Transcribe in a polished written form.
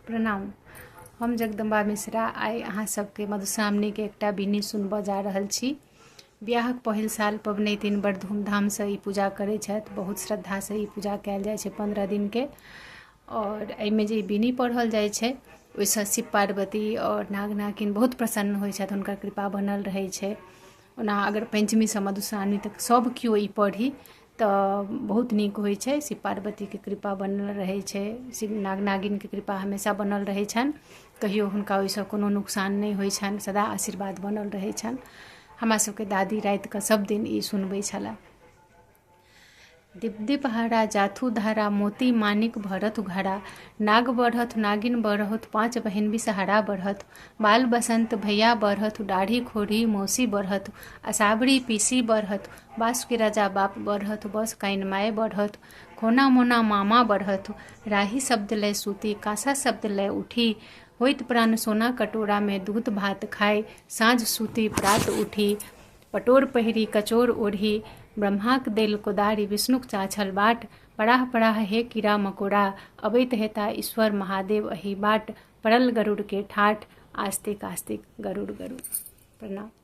प्रणाम। हम जगदम्बा मिश्रा आइ अहाँ सबके मधुश्रावणीके एकटा बिन्नी सुनबऽ जा रहल छी। बियाहक पहिल साल पबनैतिन बड़ धूमधामसँ ई पूजा करै छथि, बहुत श्रद्धासँ ई पूजा कयल जाइ छै 15 दिनके। आओर एहिमे जे बिन्नी पढ़ल जाइ छै ओहिसँ शिव पार्वती आओर नाग नागिन बहुत प्रसन्न होइ छथि, हुनकर कृपा बनल रहै छै। ओना अगर पञ्चमीसँ मधुश्रावणी तक सब केओ ई पढ़ी तऽ बहुत नीक होइ छै, शिव पार्वतीके कृपा बनल रहै छै, शिव नाग नागिनके कृपा हमेशा बनल रहै छनि, कहियो हुनका ओहिसँ कोनो नुकसान नहि होइ छनि, सदा आशीर्वाद बनल रहै छनि। हमरा सबके दादी रातिके सब दिन ई सुनबै छलए। दिप दिप हरा जाथु धारा, मोती मानिक भरत घरा, नाग बढ़त नागिन बढ़त, पाँच बहिन बिसहारा बढ़त, बाल बसंत भैया बढ़त, दाढ़ी खोढ़ी मौसी बढ़त, असावरी पीसी बढ़त, बासुकी राजा बाप बढ़त, बस काइन my बढ़त, खोना मोना मामा बढ़त, राही शब्द लय सूती, कांसा शब्द लय उठी, होइत प्राण सोना कटोरा में दूध भात खाय, साँझ सूती प्रात उठी, पटोर पहिरी कचोर ओढ़ी, ब्रह्माक देल कोदारि विष्णुक चाछल बाट, पराह पराह हे कीड़ा मकोड़ा, अबैत हेता ईश्वर महादेव अही बाट, पड़ल गरुड़ के ठाठ, आस्तिक आस्तिक गरुड़ गरुड़। प्रणाम।